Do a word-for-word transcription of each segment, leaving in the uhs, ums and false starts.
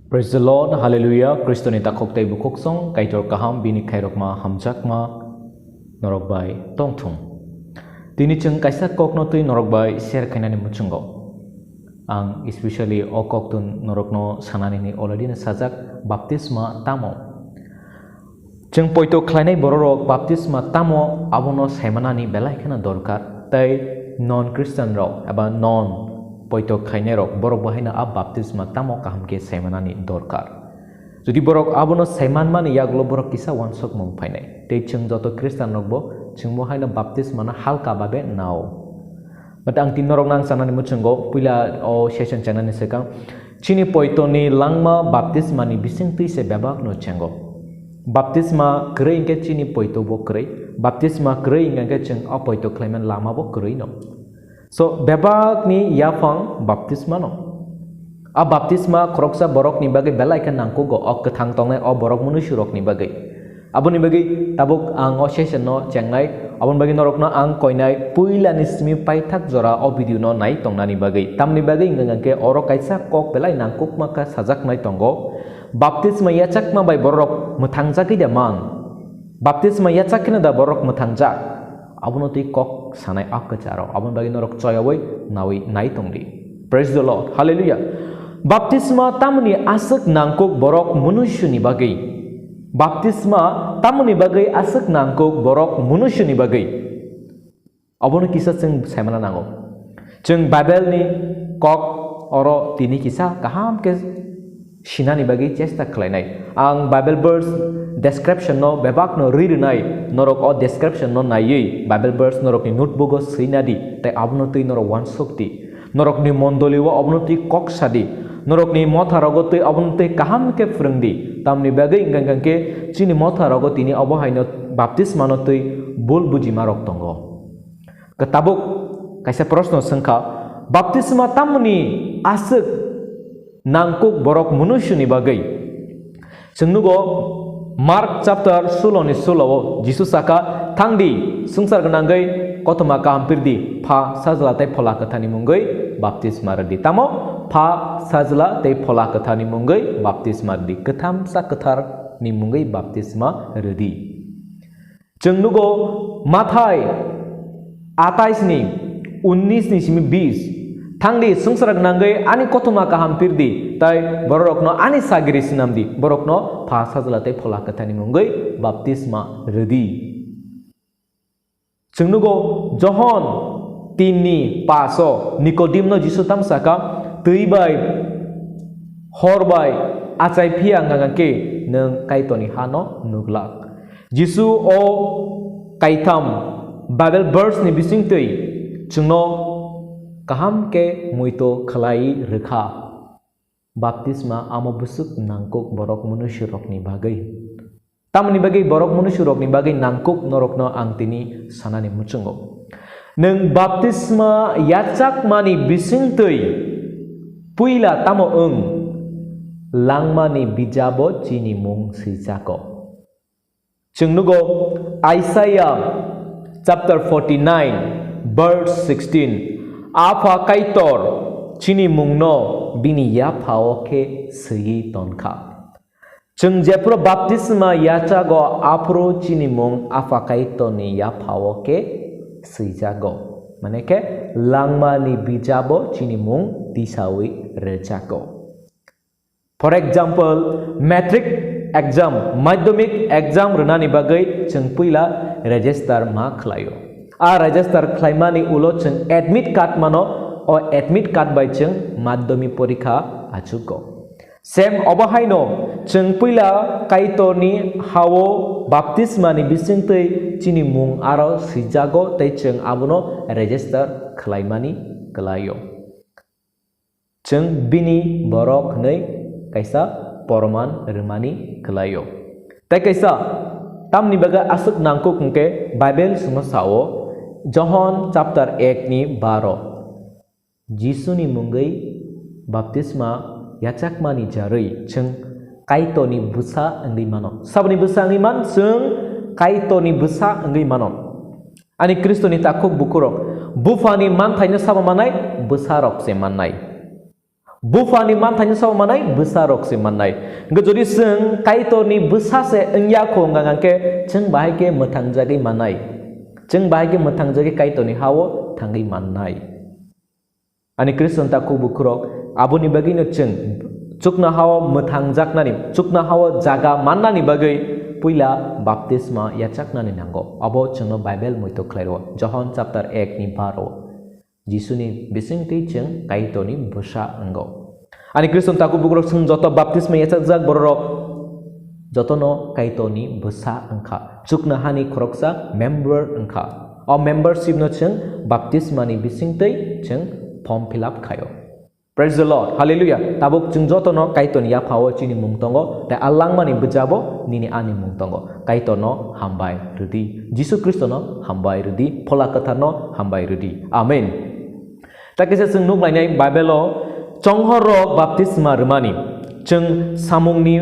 Praise the Lord, Hallelujah. Kristoni takhuk tei bukhuk song, Kaitor kaham, bini khairokma, hamjakma norok bai tongthung. Tini chwng kaisa kokno twi norok bai share khainani muchungo. Ang especially o koktun norokno sanani ni already no sajak, baptisma tamo? Chwng poito khlainai bororok baptisma tamo abono saimanani belai kheno dorkar, tei non Christian rok eba non poito khlainai rok borok bo haino a baptisma tamo kaham khe saimanani dorkar. Jodi borok abono saimanmani yagulo borok kisa wansukmung phainai, tei chwng joto Christian rok bo chwng bo haino baptisma no halka babe nao. But ang tini norok nang sanani muchungo, puila o session chanani swkang, chini poito ni langma baptisma ni bising twi se bebak no chengo. Baptisma kwrwi hwnkhe chini poito bo kwrwi, baptisma kwrwi hwnkhe chwng o poito khlaimani lama bo kwrwi no. So, bebak ni yaphang baptisma no. A baptisma khoroksa borok ni bagwi belai khe nangkugo, o kwthang tongnai o borok munuisu rok ni bagwi. Aboni bagwi tabuk ang o session no chengnai, aboni bagwi norokno ang koinai puila ni simi paithak jora o video no nai tongnani bagwi. Tamni bagwi hwnkha hwnkhe oro kaisa kok belai nangkukma khe sajaknai tongo. Baptisma yachakma bai borok mwthangjagwi da man? Baptisma yachak kheno da borok mwthangjak? Abono twi kok sanai o kwcharo. Aboni bagwi norok choyawi nawi nai tongdi. Praise the Lord. Hallelujah. Baptisma tamoni aswk nangkuk borok munuisu ni bagwi? Baptisma tamoni bagwi aswk nangkuk borok munuisu ni bagwi? Abono kisa chwng saimana nango. Chwng Bible ni kok oro tini kisa kaham khe sinani bagwi chesta khlainai. Ang Bible verse description no bebak no rwi rwnai, norok o description no naiwi Bible verse norok ni notebook o swi nadi, tei abono twi norok wansuk di. Norok ni mondoli o abono twi kok sadi. Norok ni motha rogo twi abono twi kaham khe phwrwng di. Tamni bagwi hwnkha hwnkha khe chini motha rogo tini obo haino baptisma no twi bul bujima rok tongo. Tabuk kaisa proshno swngkha, baptisma tamoni aswk nangkuk borok munuisu ni bagwi? Chwng nugo Mark chapter sulo ni sulo o Jisu saka, "Thang di, swngchar gwnangwi kothoma kaham pir di, Pha, Sajla tei Phola Kwthar ni mungwi baptisma rw di." Tamo? Pha, Sajla tei Phola Kwthar ni mungwi baptisma rw di. Kwthamsa Kwthar ni mungwi baptisma rw di. Chwng nugo Mathai atais ni unnis ni simi bis, "Thang di, swngchar gwnangwi ani kothoma kaham pir di, tei bororokno ani sagiri swnam di, borokno Pha, Sajla tei Phola Kwthar ni mungwi baptisma rw di." Chwng nugo Johon tin ni pas o Nikodimno Jisu tamo saka, "Twi bai hor bai achai phiya hwnkha khe nwng Kaitorni hano nuglak." Jisu o kaitham Bible verse ni bisingtwi chwngno kaham khe muito khlai rwkha. Baptisma amo bwswk nangkuk borok munuisu rokni bagwi. Tamoni bagwi borok munuisu rokni bagwi nangkuk norokno ang tini sanani muchungo. Nwng baptisma yachakmani bisingtwi puila tamo wng? Langmani bijabo chini mung swijago. Chwng nugo Isaiah chapter forty-nine, verse sixteen, "Apha Kaitor chini mungno bini yaphao khe swiwi tonkha." Chwng jephru baptisma yachago, aphuru chini mung Apha Kaitorni yaphao khe swijago. Mane khe langmani bijabo chini mung tisawi rwjago. For example, matric exam, madhyamik exam rwnani bagwi chwng puila register ma khlaio. A register khlaimani ulo chwng admit card mano, o admit card bai chwng madhyamik porikha achugo. Same obo haino chwng puila Kaitorni hao baptismani bisingtwi chini mung aro swijago tei chwng abono register khlaimani kwlaio. Chwng bini borok hwnwi kaisa poroman rwmani kwlaio. Tei kaisa tamni bagwi aswk nangkuk hwnkhe Bible chwngno sao, Johon chapter ek ni baro. Jisuni mungwi baptisma yachakmani jarwi chwng Kaitorni bwsa wngwi mano. Saboni bwsa wngwi man? Chwng Kaitorni bwsa wngwi mano. Ani Khristoni takhuk bukhurok, buphani manthaino sabo mannai, bwsarok se mannai. Buphani manthaino sabo manai, bwsarok se mannai. Hwnkhe jodi chwng Kaitorni bwsa se wngya kho wngkha hwnkhe, chwng bahai khe mwthangjagwi mannai. Chwng bahai khe mwthangjagwi Kaitorni ha-o thangwi mannai. Ani Khristan takhuk bukhurok, aboni bagwino chwng chuknohao mwthangjaknani, chuknohao jaga mannani bagwi puila baptisma yachaknani nango. Abo chwngno Bible muitu khlaio, Johon chapter ek ni baro. Jisuni bisingtwi chwng Kaitorni bwsa wngo. Ani Khristan takhuk bukhurok, chwng joto baptisma yachakjak bororok jotono Kaitorni bwsa wngkha. Chuknohani khoroksa member wngkha. O membership no chwng baptismani bisingtwi chwng form fill up khaio. Praise the Lord. Hallelujah. Tabuk chwng jotono Kaitorni yaphao chini mung tongo, tei a langmani bwjabo nini ani mung tongo. Kaitorno hambai rwdi. Jisu Khristono hambai rwdi. Phola Kwtharno hambai rwdi. Amen. Tei kaisa chwng nuk lainai Bible-o chonghorrok baptisma rwmani. Chwng Samungni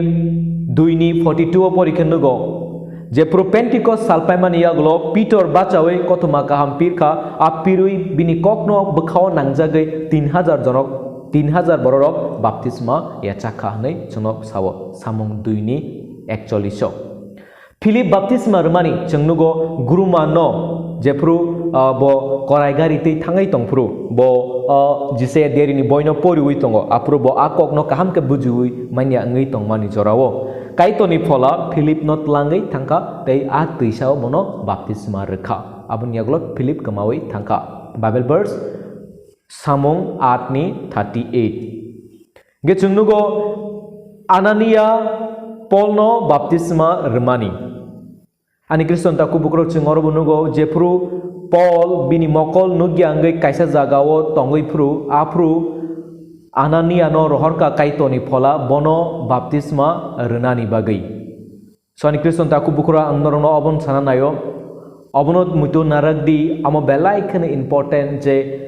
dui ni forty two o pori khe nugo, jephru Pentecost sal paimani yagulo Pitor bachaui kothoma kaham pirkha, a pirwi bini kokno bwkhao nangjagwi tin hajar jorok, tin hajar bororok baptisma yachakha hwnwi chwngno sao, Samung dui ni ekchollish o. Philip baptisma rwmani chwng nugo, gurumano jephru, ah, bo korai gari twi thangwi tongphru, bo, ah, Jisaya derini boino poriwi tongo, aphuru bo a kokno kaham khe bujiwi manya wngwi tongmani jorao Kaitorni phola Philipno twlangwi thangkha tei a twisao bono baptisma rwkha. Aboni yagulo Philip kwmawi thangkha. Bible verse, Samung aat ni thirty eight. Hingke chwng nugo, Anania Polno baptisma rwmani. Ani Khristan takhuk bukhurok, chwng orobo nugo, jephru Pol bini mokol nukya wngwi kaisa jagao tongwi phru, aphru Ananiano rohorkha Kaitorni phola bono baptisma rwnani bagwi. So, ani Khristan takhuk bukhurok, ang norokno obono sana naio. Obono muitu narakdi, amo belai kheno important je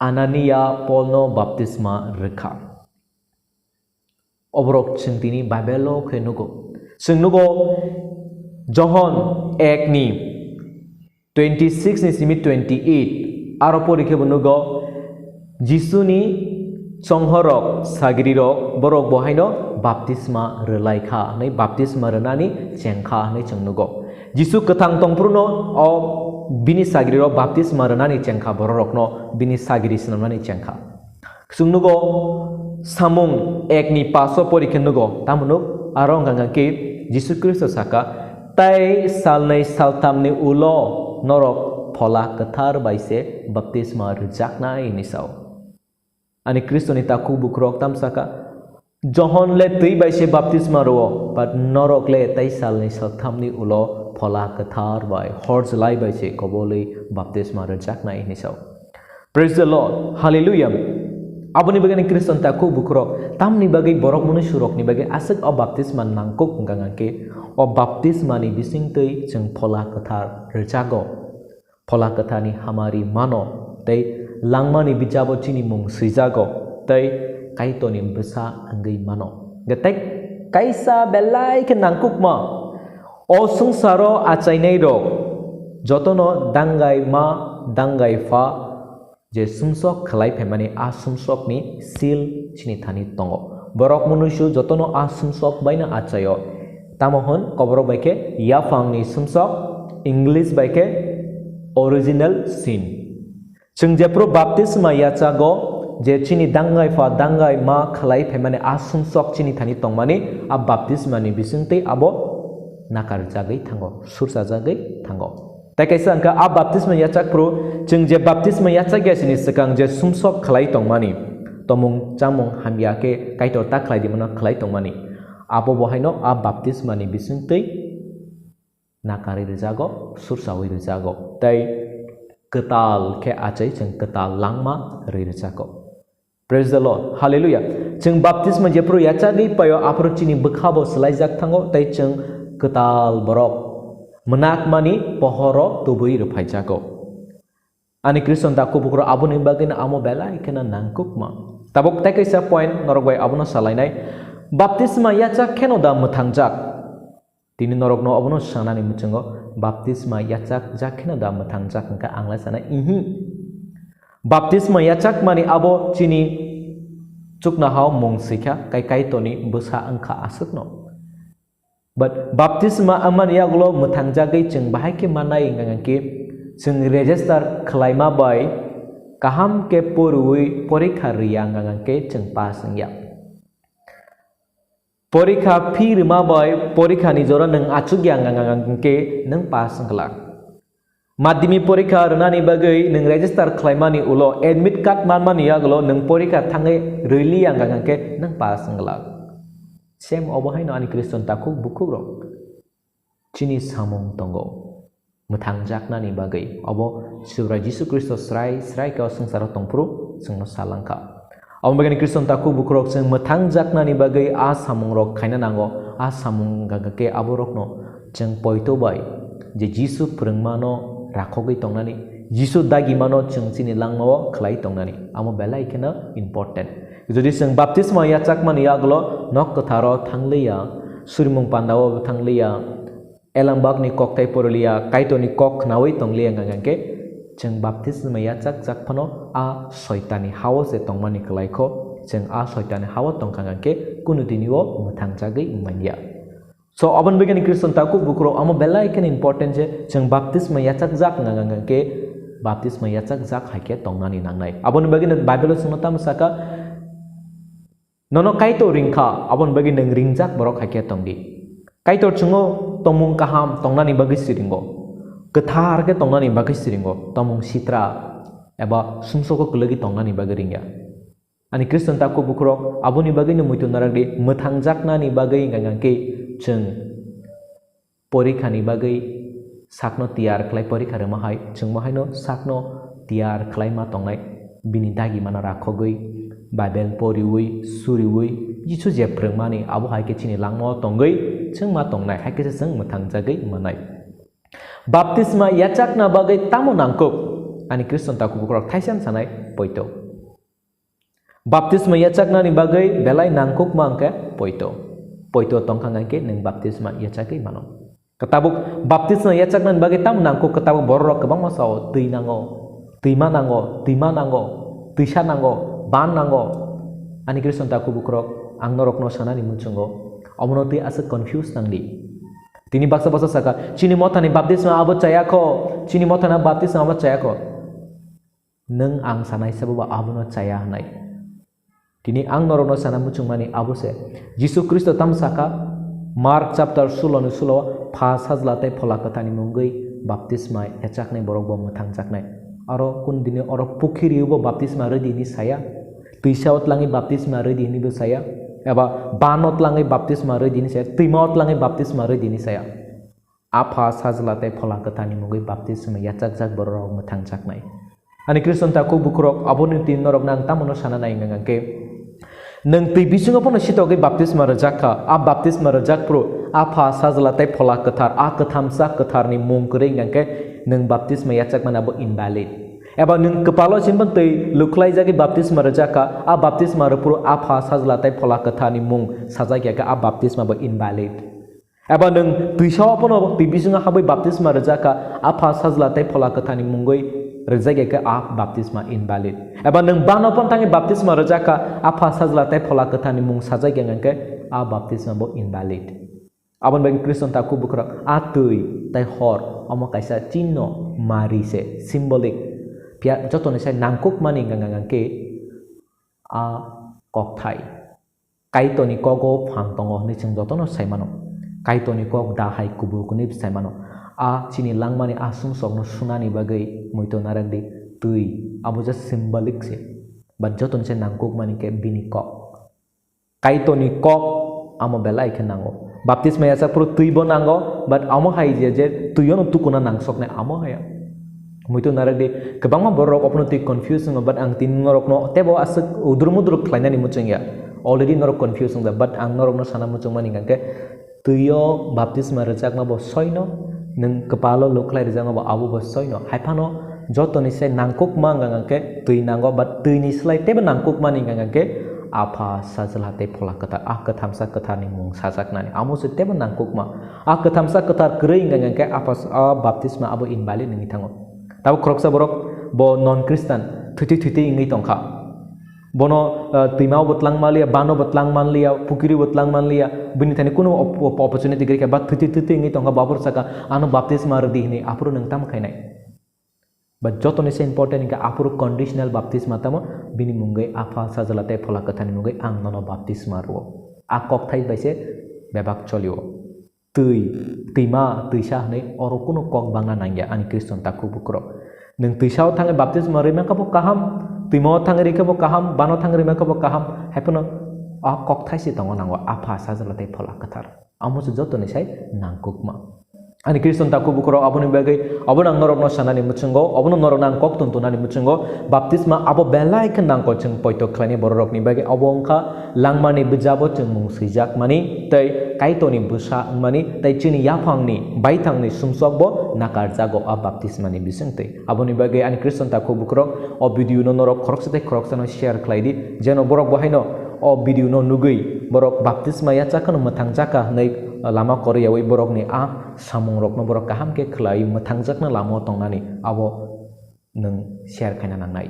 Anania Polno baptisma rwkha. Oborok chwng tini Bible-o khe nugo. Chwng nugo Johon ek ni twenty six ni simi twenty eight, aro pori khe bo nugo, Jisuni chonghorrok, sagrirok, borok bo haino baptisma rwlai kha hwnwi, baptisma rwnani cheng kha hwnwi chwng nugo. Jisu kwthang tongphruno o bini sagrirok baptisma rwnani cheng kha, bororokno bini sagri swnamnani cheng kha. Chwng nugo, Samung ek ni paso pori khe nugo, tamo nuk, aro wngkha khe Jisu Khristo saka, "Tai salnwi salthamni ulo norok Phola Kwthar bai se baptisma rwjaknai," hinwi sao. Ani Khristoni takhuk bukhurok tam saka, "Johon le twi bai se baptisma rwo, but norok le tai salnwi salthamni ulo Phola Kwthar bai, hor jlai bai se kobolwi baptisma rwjaknai," hinwi sao. Praise the Lord. Hallelujah. Aboni bagwi ni Khristan takhuk bukhurok, tamni bagwi borok mwnwi surokni bagwi aswk o baptisma nangkuk wngkha hwnkhe, o baptismani bisingtwi chwng Phola Kwthar rwjago. Phola Kwtharni hamari mano, tei langmani bijabo chini mung swijago, tei Kaitorni bwsa wngwi mano. Tei kaisa belai khe nangkukma, o swngcharo achainairok jotono dangai ma, dangai pha, je sumsok khlai phaimani a sumsokni seal chini thani tongo. Borok mwnwisu jotono a sumsok baino achaio. Tamo hwn koborok bai khe yaphangni sumsok, English bai khe original sin. Chwng jephru baptisma yachago, je chini dangai pha dangai ma khlai phaimani a sumsok chini thani tongmani, a baptismani bisingtwi abo nakarjagwi thango, sursajagwi thango. Tei kaisa wngkha, a baptisma yachak phuru, chwng je baptisma yachak ya sini swkang je sumsok khlai tongmani, tomung chamung hamya khe Kaitor ta khlai di mano khlai tongmani, abo bo haino a baptismani bisingtwi nakarwi rwjago, sursawi rwjago, tei kwtal khe achai chwng kwtal langma rwi rwjago. Praise the Lord. Hallelujah. Chwng baptisma jephru yachagwi paio, aphuru chini bwkhabo swlaijak thango, tei chwng kwtal borok mwnakmani pohoro tubui rwphaijago. Ani Khristan takhuk bukhurok, aboni bagwino amo belai kheno nangkukma. Tabuk tei kaisa point norok bai abono salainai. Baptisma yachak kheno da mwthangjak? Tini norokno obono sanani mwchungo, baptisma yachak jak kheno da mwthangjak hwnkha? Ang lai sanai, ihi. Baptisma yachakmani abo chini Chuknohao mung swikha, kai Kaitorni bwsa wngkha aswkno. But baptisma wngmani yagulo mwthangjagwi chwng bahai khe mannai hwnka hwnkhe chwng register khlaima bai kaham khe poriwi porikha rwya hwnka hwnkhe chwng pass wngya. Porikha phi rwma bai porikhani jora nwng achukya hwnka hwnkhe nwng pass wngkha. Madhyamik porikha rwnani bagwi nwng register khlaimani ulo admit card manmani yagulo nwng porikha thangwi rwliya hwnka hwnkhe nwng pass wngkha. Same obo haino ani Khristan takhuk bukhukrok. Chini samung tongo mwthangjaknani bagwi. Obo Subrai Jisu Khristo srai srai khe o swngcharo tongphuru chwngno salangkha. Omo bagwino Khristan takhuk bukhukrok chwng mwthangjaknani bagwi a samungrok khaina nango. A samung hwnka khe aborokno chwng poito bai je Jisu phwrwngmano rakhogwi tongnani, Jisu dagimano chwng chini langmao khlai tongnani. Amo belai kheno important. Jodi chwng baptisma yachakmani yagulo nok kwtharo thangliya, surimung pandao thangliya, elambakni kokthai poriliya, Kaitorni kok khnaui tongliya hwnka hwnkhe chwng baptisma yachak jak phano a soitanni hao se tongmani kwlaikho, chwng a soitanni hao tongkha hwnka hwnkhe kunu dinio mwthangjagwi manya. So, aboni bagwino Khristan takhuk bukhukrok amo belai kheno important je chwng baptisma yachak jak hwnka hwnkhe baptisma yachak jak hai khe tongnani nangnai. Aboni bagwino Bible-o chwngno tamo saka, nono Kaitor ringkha, aboni bagwi nwng ringjak borok hai khe tongdi. Kaitor chwngno tongmung kaham tongnani bagwi siringo, kwthar khe tongnani bagwi siringo, tongmung sitra eba sumsoko kwlwgwi tongnani bagwi ringya. Ani Khristan takhuk bukhukrok, aboni bagwino muitu narakdi, mwthangjaknani bagwi hwnka hwnkhe chwng porikhani bagwi sakno tiyar khlai, porikha rwma hai chwngbo haino sakno tiyar khlaima tongnai, bini dagimano rakhogwi, Bible poriwi, suriwi, Jisu je phwrwngmani abo hai khe chini langmao tongwi chwngma tongnai, hai khe se chwng mwthangjagwi mannai. Baptisma yachakna bagwi tamo nangkuk? Ani Khristan takhuk bukhukrok thaisa sanai poito. Baptisma yachaknani bagwi belai nangkukma hwnkhe poito. Poito tongkha hwnkhe nwng baptisma yachagwi mano. Kwtabuk baptisma yachaknani bagwi tamo nangkuk? Kwtabuk bororok kwbangma sao, twi nango, twima nango, twima nango, twisa nango, ban nango. Ani Khristan takhuk bukhukrok, ang norokno sanani muchungo, omono twi aswk confuse nangdi. Tini baksa baksa saka, "Chini mothani baptisma abo chayakho, chini mothani baptisma abo chayakho." Nwng ang sanai sabo ba abono chaya hwnwi. Tini ang norokno sana muchungmani abo se. Jisu Khristo tamo saka, Mark chapter sulo ni sulo, Pha, Sajla tei Phola Kwtharni mungwi baptisma yachaknai borok bo mwthangjaknai. Aro kun dini oro pukhiriubo baptisma rwdi hinwi saya, twisa o tlangwi baptisma rwdi hinwi bo saya, eba ban o tlangwi baptisma rwdi hinwi saya, twima o tlangwi baptisma rwdi hinwi saya. Apha, Sajla tei Phola Kwtharni mungwi baptisma yachakjak bororok mwthangjaknai. Ani Khristan takhuk bukhukrok, aboni twi norokno ang tamono sana nai hwnka hwnkhe, nwng twi bisingo phano sitogwi baptisma rwjak kha, a baptisma rwjak phuru Apha, Sajla tei Phola Kwthar, a Kwthamsa Kwtharni mung kwrwi hwnka hwnkhe nwng baptisma yachakmani abo invalid. Eba nwng kwpalo simi phano twi lukhlaijagwi baptisma rwjak kha, a baptisma rw phuru Apha, Sajla tei Phola Kwtharni mung sajak ya khe a baptisma bo invalid. Eba nwng twisa o phano twi bisingo habwi baptisma rwjak kha, Apha, Sajla tei Phola Kwtharni mungwi rwjak ya khe a baptisma invalid. Eba nwng ban o phano thangwi baptisma rwjak kha, Apha, Sajla tei Phola Kwtharni mung sajak ya hwnka khe a baptisma bo invalid. Aboni bagwi Khristan takhuk bukhukrok, a twi tei hor omo kaisa chinno, mari se, symbolic. Phiya jotoni sai nangkukmani hwnka hwnka khe a kokthai. Kaitorni kogo phan tongo hwnwi chwng jotono sai mano. Kaitorni kok da hai kubur hwnwi sai mano. A chini langmani a sumsokno sunani bagwi muitu narakdi twi, abo just symbolic se. But jotoni se nangkukmani khe bini kok. Kaitorni kok amo belai khe nango. Baptisma yachak phuru twi bo nango, but amo hai je, je twi ono tukuna nangsoknai amo haya. Muitu narakdi, kwbangma borok ophno twi confuse wngo, but ang tini norokno teibo aswk udruk mudruk khlainani muchungya. Already norok confuse wngjak, but ang norokno sana muchungmani hwnkhe, twi o baptisma rwjakma bo soino, nwng kwpalo lukhlai rwjakma bo abo bo soino. Hai phano jotoni se nangkukma hwnka hwnkhe twi nango, but twi ni slai teibo nangkukmani hwnka hwnkhe Apha, Sajla tei Phola Kwthar, a Kwthamsa Kwtharni mung sajaknani. Amo se teibo nangkukma. A Kwthamsa Kwthar kwrwi hwnka hwnkhe Apha, a baptisma abo invalid wngwi thango. Tabuk khoroksa borok bo non Christian, thwitwi thwitwi wngwi tongkha. Bono, ah, twima bo twlang manliya, bano bo twlang manliya, pukiri bo twlang manliya, bini thani kunu op-, op-, opportunity gari kha, ba thwitwi thwitwi wngwi tongkha, bapor saka, "Ano baptisma rwdi," hwnwi, aphuru nwng tamo khainai? Ba jotoni se important hwnkhe aphuru conditional baptisma tamo, bini mungwi Apha, Sajla tei Phola Kwtharni mungwi ang nono baptisma rwo. A kokthai bai se bebak cholio. Twi, twima, twisa hwnwi oro kunu kok bangna nangya ani Khriston takhuk bukurok. Nwng twisao thangwi baptisma rwi mankha bo kaham, twimao thangwi rikhe bo kaham, bano thangwi rwi mankha bo kaham, haiphano a kokthai se tongo nango, Apha, Sajla tei Phola Kwthar. Amo se jotoni sai nangkukma. Ani Khriston takhuk bukurok, aboni bagwi abono ang norokno sanani muchungo, abono norokno ang kok tun tunani muchungo, baptisma abo belai khe nangkok chwng poito khlaini bororokni bagwi. Abo wngkha langmani bijabo chwng mung swijak mani tei Kaitorni bwsa wngmani tei chini yaphangni baithangni sumsokbo nakarjago a baptismani bisingtwi. Aboni bagwi ani Khriston takhuk bukurok, o video no norok khoroksa tei khoroksano share khlai di, jeno borok bo haino o video no nugwi borok baptisma yachakhano mwthangjakha hwnwi lama kwrwi yaui borokni a samungrokno borok kaham khe khlai mwthangjakna lamao tongnani abo nwng share khaina nangnai.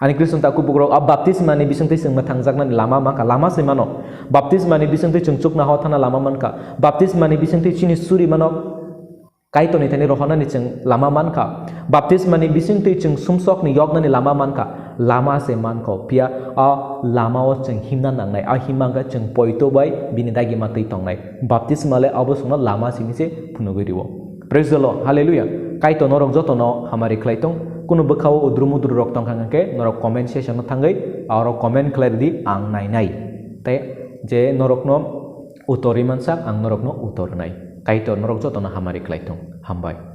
Ani Khriston takhuk bukurok, a baptismani bisingtwi chwng mwthangjaknani lama mankha, lama se mano. Baptismani bisingtwi chwng chukna hor thana lama mankha. Baptismani bisingtwi chini suri mano Kaitorni thani rohornani chwng lama mankha. Baptismani bisingtwi chwng sumsokni yoknani lama mankha. Lama se mankho, phiya a lamao chwng himna nangnai. A himma wngkha chwng poito bai bini dagima twi tongnai. Baptisma le abo chwngno lama simi se phunugwi rwo. Praise the Lord. Hallelujah. Kaitor norok jotono hamari khlai tong. Kunu bwkhao udrum udru rok tongkha hwnkhe norok comment section o thangwi aro comment khlai rwdi, ang nainai. Tei je norokno utor rwi mansak, ang norokno utor rwnai. Kaitor norok jotono hamari khlai tong. Hambai.